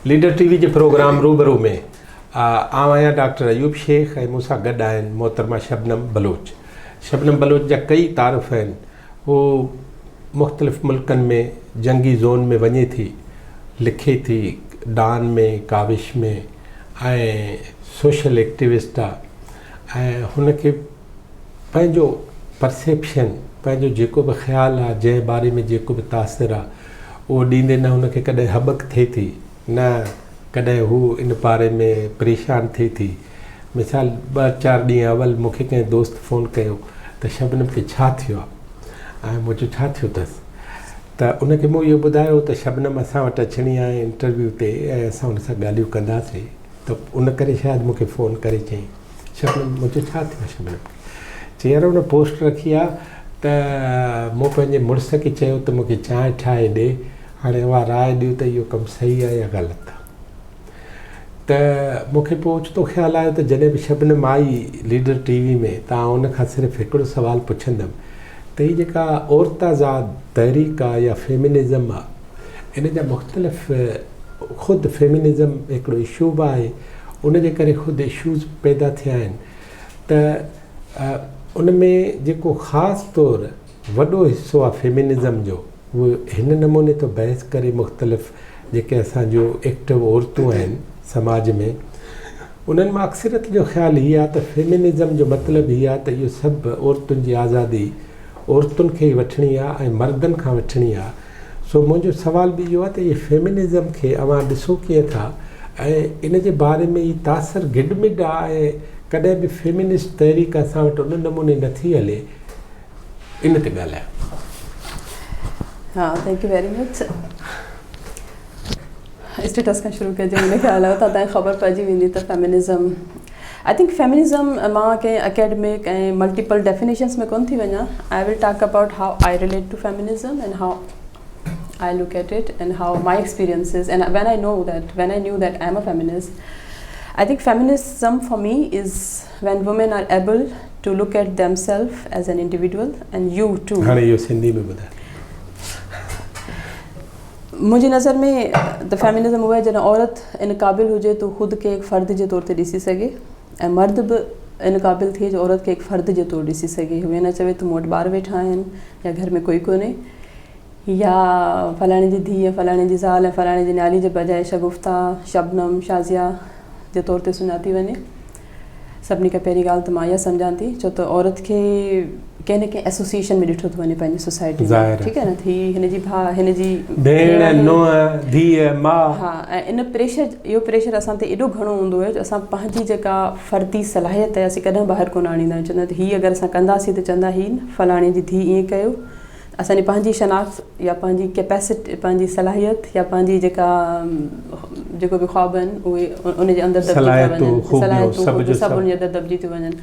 Leader ٽي V جي programme روبرو ۾ آئون آهيان ڊاڪٽر ايوب شيخ ۽ مون سان گڏ آهن محترمه شبنم بلوچ. شبنم بلوچ جا ڪئي تعارف آهن. هو مختلف ملڪن ۾ جنگي زون ۾ وڃي ٿي، لکي ٿي، ڊان ۾، ڪاوش ۾ ۽ سوشل ايڪٽيوسٽ آ ۽ هن کي پنهنجو پرسيپشن، پنهنجو جيڪو به خيال آ، جنهن باري ۾ جيڪو به تاثر آ، اهو ڏيندي نه هن کي ڪڏهن هٻڪ ٿئي ٿي، نه ڪڏهن هو ان باري ۾ پريشان ٿئي ٿي. مثال ٻه چار ڏينهن اول مون کي ڪنهن دوست فون ڪيو ته شبنم کي ڇا ٿيو آ؟ ۽ مون چيو ڇا ٿيو اٿس؟ ته ان کي مون اهو ٻڌايو ته شبنم اسان وٽ اچڻي آهي انٽرويو تي ۽ اسان ان سان ڳالهيون ڪنداسين ته ان ڪري شايد مون کي فون ڪري چيائين. شبنم مون چيو ڇا ٿيو آهي شبنم کي؟ چي يار ان پوسٽ رکي آ ته مون پنهنجي مڙس کي چيو ته مون کي چانهه ٺاهي ڏي هاڻي اوهان راء ڏيو ته اهو ڪم صحيح آ يا غلط آ؟ ته مون کي پوء اوچتو خيال آيو ته جڏهن به شبنم آئي ليڊر ٽي وي ۾ ته آئون ان کان صرف هڪڙو سوال پڇندم ته هي جيڪا عورت آزاد تحريڪ آ يا فيمنزم آ ان جا مختلف خود فيمنزم هڪڙو اشو به آهي ان جي ڪري خود اشوز پيدا ٿيا آهن ته ان ۾ جيڪو خاص طور وڏو حصو آهي فيمنزم جو اهو هن نموني ٿو بحث ڪري مختلف جيڪي اسان جون ايڪٽو عورتون آهن سماج ۾ انهن مان اڪثريت جو خيال هي آهي ته فيمنزم جو مطلب هي آهي ته اهو سڀ عورتن جي آزادي عورتن کي ئي وٺڻي آهي ۽ مردن کان وٺڻي آهي سو منهنجو سوال به اهو آهي ته اهي فيمنزم کي اوهان ڏسو ڪيئن ٿا ۽ ان جي باري ۾ هي تاثر گڊ مڊ آهي ۽ ڪڏهن به فيمنسٽ تحريڪ اسان وٽ ان نموني نه ٿي هلي ان تي ڳالهايو. ها thank you very much status کان شروع ڪجي منهنجي خيال آيو ته تنهن خبر پئجي ويندي ته فيمنزم I think feminism مان ڪنهن اڪيڊمڪ ۽ ملٽيپل ڊيفينيشنس ۾ ڪونه ٿي وڃان I will talk about how I relate to feminism and how I look at it and how my experience is and when I know that when I knew that I am a feminist I think feminism for me is when women are able to look at themselves as an individual and you too. هاڻي اهو سنڌي ۾ ٻڌاء. منهنجي نظر ۾ ته feminism اهو آهي جڏهن عورت ان قابل هجي ته خود کي هڪ فرد جي طور تي ڏسي سگهي ۽ مرد به ان قابل ٿئي جو عورت کي هڪ فرد جي طور ڏسي سگهي هو ائين نه چوي ته مون وٽ ٻار ويٺا آهن يا گهر ۾ ڪوئي ڪونهي يا فلاڻي جي ڌيء فلاڻي جي زال ۽ فلاڻي جي نياڻي جي بجاء شگفته شبنم شازيه جي طور تي سڃاتي وڃي. سڀني کان پهرين ڳالهه ته مان اها سمجهان ٿي ڇو ته عورت کي ڪنهن نه ڪنهن ايسوسيئيشن ۾ ڏٺو ٿو وڃي پنهنجي سوسائٽي ۾ ٺيڪ آهي نه هي هن جي ڀاء هن جي ڀيڻ نونهن ڌيء ماء ها ۽ ان پريشر اهو پريشر اسان تي ايڏو گهڻو هوندو آهي جو اسان پنهنجي جيڪا فردي صلاحيت آهي اسين ڪڏهن ٻاهر ڪونه آڻيندا آهيون چوندا آهيون ته هي اگر اسان ڪنداسين ته چوندا هي فلاڻي جي ڌيء ائين ڪيو اسان جي پنهنجي شناخت يا پنهنجي ڪيپيسٽي پنهنجي صلاحيت يا پنهنجي جيڪا جيڪو به خواب آهن اهي ان جي اندر دٻجي ٿا وڃن صلاحيتون خوبيون سڀ ان جي اندر دٻجي ٿيون وڃن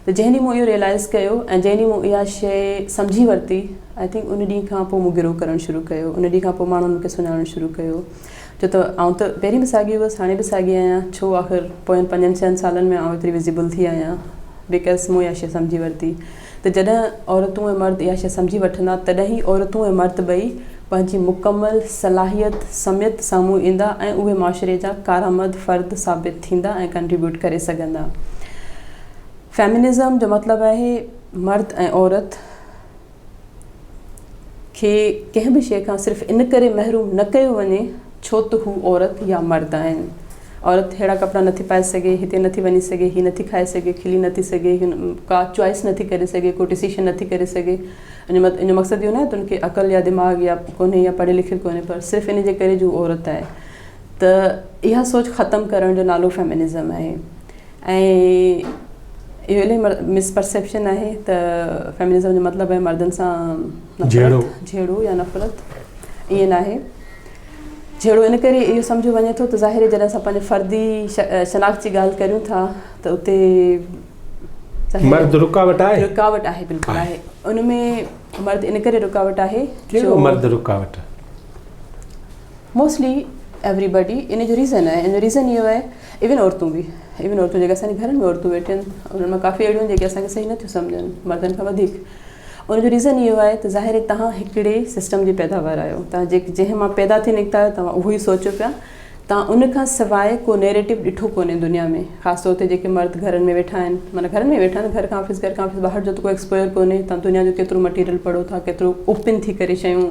ته جنهن ڏينهن مون اهو ريئلائز ڪيو ۽ جنهن ڏينهن مون اها شيء سمجهي ورتي I think ان ڏينهن کان پوء مون گرو ڪرڻ شروع ڪيو ان ڏينهن کان پوء ماڻهن مون کي سڃاڻڻ شروع ڪيو ڇو ته آئون ته پهرين به ساڳي هئس هاڻي به ساڳي آهيان ڇو آخر پوين پنجن ڇهن سالن ۾ آئون ايتري وزيبل ٿي آهيان because مون اها شيء سمجهي ورتي ته جڏهن عورتون ۽ مرد اها شيء سمجهي وٺندا تڏهن ئي عورتون ۽ مرد ٻئي پنهنجي مڪمل صلاحيت سميت سامهون ايندا ۽ اهي معاشري جا ڪارآمد فرد ثابت ٿيندا ۽ ڪنٽريبيوٽ ڪري سگهندا. فيمنزم جو مطلب آهي مرد ۽ عورت کي ڪنهن به شيء کان صرف ان ڪري محروم نه ڪيو وڃي ڇو ته هو عورت يا مرد آهن. عورت ههڙا ڪپڙا نٿي پائي سگهي، هتي نٿي وڃي سگهي، هي نٿي کائي سگهي، کلي نٿي سگهي، ڪا چوائس نٿي ڪري سگهي، ڪو ڊسيشن نٿي ڪري سگهي. ان جو مقصد اهو ناهي ته ان کي عقل يا دماغ يا ڪونهي يا پڙهيل لکيل ڪونهي پر صرف ان جي ڪري جو هو عورت آهي ته اها سوچ ختم ڪرڻ جو نالو فيمنزم آهي. ۽ اهو الاهي مس پرسيپشن آهي ته فيمنزم جو مطلب آهي مردن سان جهيڙو جهيڙو يا نفرت ائين ناهي جهيڙو ان ڪري اهو سمجهيو وڃي ٿو ته ظاهر جڏهن اسان پنهنجي فردي شناخت جي ڳالهه ڪريون ٿا ته اتي مرد رڪاوٽ آهي رڪاوٽ آهي بلڪل آهي ان ۾ مرد ان ڪري رڪاوٽ آهي ڪهڙو مرد رڪاوٽ موسٽلي ايوري بڊي ان جو ريزن آهي ان جو ريزن اهو آهي ايون عورتون به ايون عورتون جيڪي اسان جي گهرن ۾ عورتون ويٺيون آهن انهن مان ڪافي اهڙيون آهن جيڪي اسان کي صحيح نٿيون سمجهن مردن کان وڌيڪ ان جو ريزن اهو آهي ته ظاهر آهي توهان هڪڙي سسٽم جي پيداوار آهيو توهان جيڪي جنهن مان پيدا ٿي نڪتا آهيو توهان اهو ئي سوچيو پيا تان ان کان سواء ڪو نيريٽو ڏٺو ڪونهي دنيا ۾ خاص طور تي جيڪي مرد گهرن ۾ ويٺا آهن معنيٰ گهرن ۾ ويٺا آهن گهر کان آفيس گهر کان آفيس ٻاهر جو ته ڪو ايڪسپوزر ڪونهي تان دنيا جو ڪيترو مٽيريل پڙهو ٿا ڪيترو اوپن ٿي ڪري شيون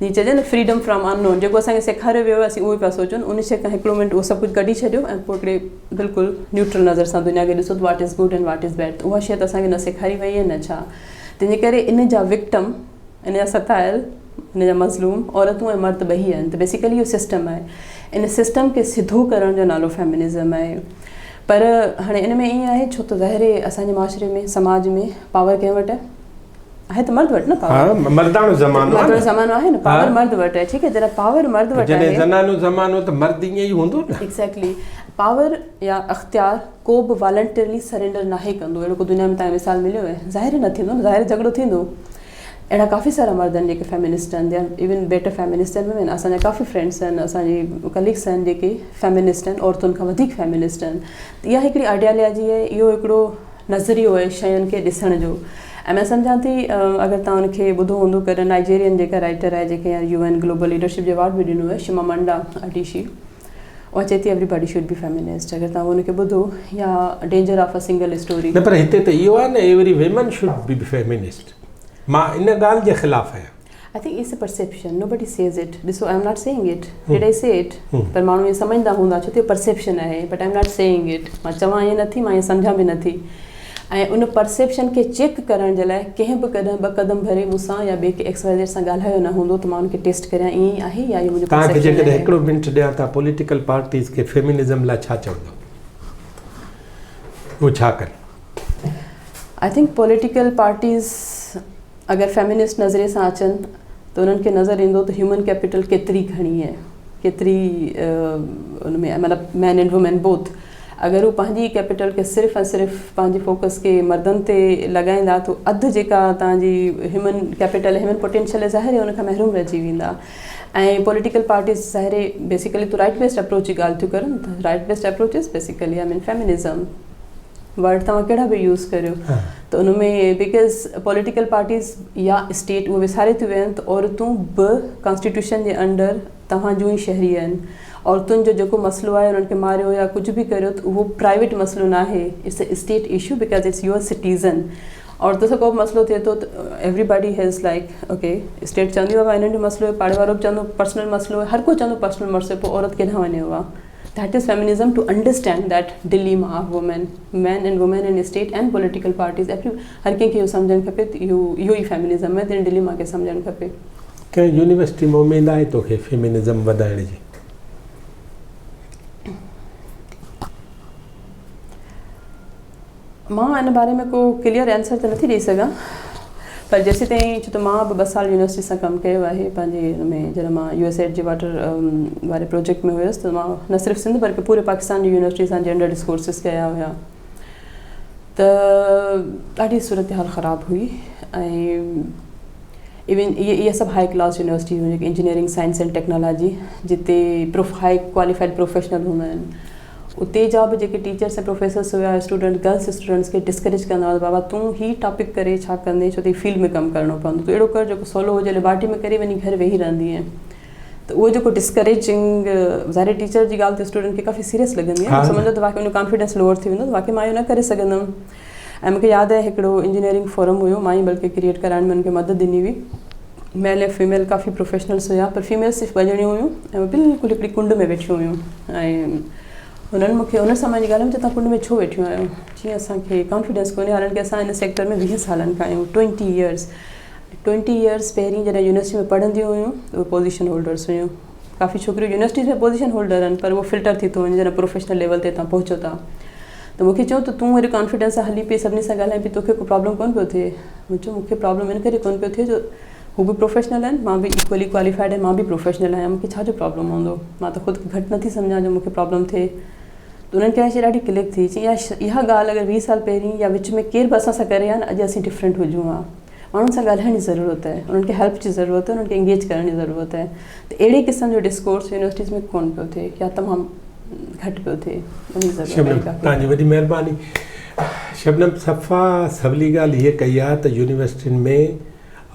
جيئن چئجي نه فريڊم فرام ان نون جيڪو اسان کي سيکاريو ويو آهي اسين اهو ئي پيا سوچون ان شيء کان هڪڙو منٽ اهو سڀ ڪجهه ڪڍي ڇڏيو ۽ پوء هڪڙي بلڪل نيوٽرل نظر سان دنيا کي ڏسو ته what is good and what is bad ته اها شيء ته اسان کي نه سيکاري وئي آهي نه ڇا تنهنجي ڪري ان جا وڪٽم ان جا ستايل، ان جا مظلوم عورتون ۽ مرد ٻئي آهن ته بيسيڪلي اهو سسٽم آهي. ان سسٽم کي سڌو ڪرڻ جو نالو فيمنزم آهي. پر هاڻي ان ۾ ائين آهي ڇو ته ظاهر آهي اسان جي معاشري ۾ سماج ۾ پاور ڪنهن وٽ آهي؟ آهي ته مرد وٽ نه پاور. ها مرداڻو زمانو آهي نه. مرداڻو زمانو آهي نه پاور مرد وٽ آهي ٺيڪ آهي جڏهن پاور مرد وٽ آهي. جڏهن زنانو زمانو ته مرد ائين ئي هوندو نه. ايگزيڪٽلي پاور يا اختيار ڪو به والنٽرلي سرينڊر ناهي ڪندو اهڙو ڪو دنيا ۾ توهان کي مثال مليو آهي؟ ظاهر نه ٿيندو نه ظاهر جهڳڙو ٿيندو. اهڙا ڪافي سارا مرد آهن جيڪي فيمنسٽ آهن they are even better feminist than women اسان جا ڪافي فرينڊس آهن اسان جي ڪليگس آهن جيڪي فيمنسٽ آهن عورتن کان وڌيڪ فيمنسٽ آهن ته اها هڪڙي آئيڊيالاجي آهي اهو هڪڙو نظريو آهي شين کي ڏسڻ جو ۽ مان سمجهان ٿي اگر توهان ان کي ٻڌو هوندو ڪڏهن نائجيرين جيڪا رائٽر آهي جيڪي يو اين گلوبل ليڊرشپ جو ايوارڊ به ڏنو آهي شمامنڊا اڊيشي اها چئي ٿي everybody should be feminist اگر توهان ان کي ٻڌو يا danger of a single story. نه پر هتي ته اهو آهي نه every women should be feminist مان ان ڳالهه جي خلاف آهيان. I think it's a perception nobody says it ڏسو I am not saying it did I say it پر ماڻهو ائين سمجهندا هوندا ڇو ته اهو پرسيپشن آهي but I am not saying it مان چوان ائين نٿي مان ائين سمجهان به نٿي ۽ ان پرسيپشن کي چيڪ ڪرڻ جي لاء ڪنهن به ڪڏهن ٻه قدم ڀري مون سان يا ٻئي ڪنهن ايڪس وائي زيڊ سان ڳالهايو نه هوندو ته مان ان کي ٽيسٽ ڪريان ائين ئي آهي يا اهو منهنجو توهان کي پرسيپشن جيڪڏهن آهي. هڪڙو منٽ ڏيان توهان پوليٽيڪل پارٽيز کي فيمنزم لاء ڇا چوندؤ اهو ڇا ڪن؟ I think political parties اگر فيمنسٽ نظريي سان اچن ته انهن کي نظر ايندو ته هيومن ڪيپيٽل ڪيتري گهڻي آهي ڪيتري ان ۾ مطلب مين اينڊ وومين بوٿ اگر هو پنهنجي ڪيپيٽل کي صرف ۽ صرف پنهنجي فوڪس کي مردن تي لڳائيندا ته اڌ جيڪا تان جي هيومن ڪيپيٽل هيومن پوٽينشل ظاهر آهي ان کان محروم رهجي ويندا ۽ پوليٽيڪل پارٽيز ظاهر آهي بيسيڪلي تو رائٽ بيسڊ اپروچ جي ڳالهه ٿيون ڪرن ته right based approach is basically I mean feminism word توهان ڪهڙا به يوز ڪريو ته ان ۾ because political parties يا اسٽيٽ اهو وساري ٿيون ويهن ته عورتون به ڪانسٽيٽيوشن جي انڊر توهان جون ئي شهري آهن عورتن جو جيڪو مسئلو آهي انهن کي ماريو يا ڪجهه به ڪريو ته اهو پرائيويٽ مسئلو نه آهي it's a state issue because it's your citizen عورت سان ڪو به مسئلو ٿئي ٿو ته everybody has like okay state چوندي بابا هنن جو مسئلو آهي پاڙي وارو به چوندو پرسنل مسئلو آهي هر ڪو چوندو پرسنل مسئلو پوء عورت ڪيڏانهن وڃي اها That is feminism to understand that dilemma of women, men and women in state and political parties every هر ڪنهن کي اهو سمجهڻ کپي ته اهو اهو ئي فيمنزم آهي ته ان ڊليما کي سمجهڻ کپي. ڪنهن يونيورسٽي ۾ اميد آهي توکي فيمنزم وڌائڻ جي؟ مان ان باري ۾ ڪو ڪليئر آنسر ته نٿي ڏئي سگهان پر جيسيتائين ڇو ته مان به ٻه سال يونيورسٽي سان ڪم ڪيو آهي پنهنجي ان ۾ جڏهن مان يو ايس ايڊ جي واٽر واري پروجيڪٽ ۾ هيس ته مان نه صرف سنڌ بلڪه پوري پاڪستان جي يونيورسٽي سان جينڊر ڊسڪورسز ڪيا هيا ته ڏاڍي صورتحال خراب هئي ۽ ايون اهي اهي سڀ هاء ڪلاس يونيورسٽيز هيون جيڪي انجنيئرنگ سائنس اينڊ ٽيڪنالاجي جتي هاء ڪواليفائيڊ پروفيشنل هوندا آهن اتي جا به جيڪي ٽيچرس ۽ پروفيسرس هيا اسٽوڊنٽ گرلس اسٽوڊنٽس کي ڊسڪريج ڪندا هئا ته بابا تون هي ٽاپڪ ڪري ڇا ڪندين ڇو ته هي فيلڊ ۾ ڪم ڪرڻو پوندو تون اهڙو ڪر جيڪو سولو هجي ليبارٽري ۾ ڪري وڃي گهر ويهي رهندينء ته اهو جيڪو ڊسڪريجنگ ظاهر ٽيچر جي ڳالهه ته اسٽوڊنٽ کي ڪافي سيريس لڳندي آهي سمجهندو ته واقعي ان جو ڪانفيڊنس لوئر ٿي ويندو ته واقعي مان اهو نه ڪري سگهندم ۽ مونکي ياد آهي هڪڙو انجنيئرنگ فورم هيو مان ئي بلڪه ڪريئيٽ ڪرائڻ ۾ ان کي مدد ڏني هئي ميل ۽ فيميل ڪافي پروفيشنلس هيا پر فيميل صرف ٻه ڄڻيون هيون ۽ اهي بلڪل هڪڙي ڪنڊ ۾ ويٺيون هيون ۽ انهن مونکي انهن سان منهنجي ڳالهه ٿي توهان ڪنڊ ۾ ڇو ويٺيون آهيو چيائين اسانکي ڪانفيڊنس ڪونهي حالانڪه اسان هن سيڪٽر ۾ ويهه سالن کان آهيون ٽوئنٽي ايئرس ٽوئنٽي ايئرس پهرين جڏهن يونيورسٽي ۾ پڙهنديون هيون ته اهي پوزيشن هولڊرس هيون ڪافي ڇوڪريون يونيورسٽيز ۾ پوزيشن هولڊر آهن پر اهو فلٽر ٿي ٿو وڃي جڏهن پروفيشنل ليول تي توهان پهچو ٿا ته مونکي چيو ته تون ايڏي ڪانفيڊنس سان هلي پئي سڀني سان ڳالهائين پئي توکي ڪو پرابلم ڪونه پيو ٿئي مون چيو مونکي پرابلم ان ڪري ڪونه پيو ٿئي جو هو به پروفيشنل آهن مان به ايڪولي ڪواليفائيڊ آهيان مان به پروفيشنل آهيان مونکي ڇا جو پرابلم هوندو مان ته خود کي گهٽ نٿي سمجهان جو مونکي پرابلم ٿئي ته انهن کي اها شي ڏاڍي ڪلڪ ٿي چي اها ڳالهه اگر ويهه سال پهرين يا وچ ۾ ڪير به اسان سان ڪري ها نه اڄ اسين ڊفرنٽ هجون ها ماڻهن سان ڳالهائڻ جي ضرورت آهي انهن کي هيلپ جي ضرورت آهي انهن کي انگيج ڪرڻ جي ضرورت آهي ته اهڙي قسم جو ڊسڪورس يونيورسٽيز ۾ ڪونه پيو ٿئي يا تمام گهٽ پيو ٿئي ان جي ضرورت آهي شبنم توهان جي وڏي مهرباني شبنم صفا سولي ڳالهه هيء ڪئي آهي ته يونيورسٽين ۾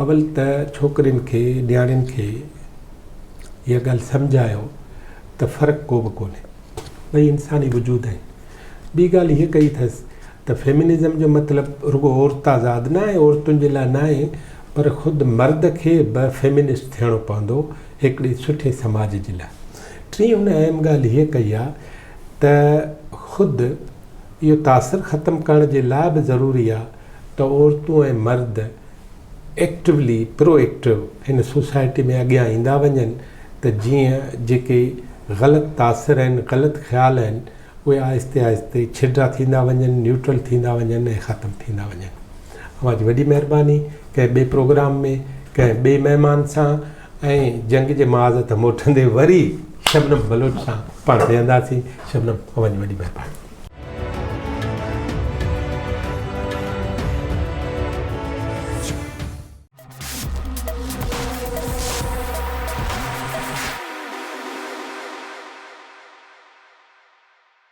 اول ته ڇوڪرين کي نياڻين کي اها ڳالهه سمجهايو ته فرق ڪو به ڪونهي. ٻئي انساني وجود آهن. ٻي ڳالهه هيء ڪئي اٿس ته فيمنزم جو مطلب رڳو عورت آزاد ناهي، عورتن جي لاء ناهي پر خود مرد کي به فيمنسٽ ٿيڻو پوندو هڪڙي سٺي سماج جي لاء. ٽين هن اهم ڳالهه هيء ڪئي آهي ته خود اهو تاثر ختم ڪرڻ جي لاء به ضروري آهي ته عورتون ۽ مرد ايڪٽولي، پرو ايڪٽو، هن سوسائٽي ۾ اڳيان ايندا وڃن ته جيئن جيڪي غلط تاثر آهن، غلط خيال آهن، اهي آهستي آهستي ڇڊا ٿيندا وڃن، نيوٽرل ٿيندا وڃن ۽ ختم ٿيندا وڃن. اوهان جي وڏي مهرباني. ڪنهن ٻئي پروگرام ۾ ڪنهن ٻئي مهمان سان ۽ جنگ جي محاذ تان موٽندي وري شبنم بلوچ سان پاڻ ويهنداسين. شبنم اوهان جي وڏي مهرباني.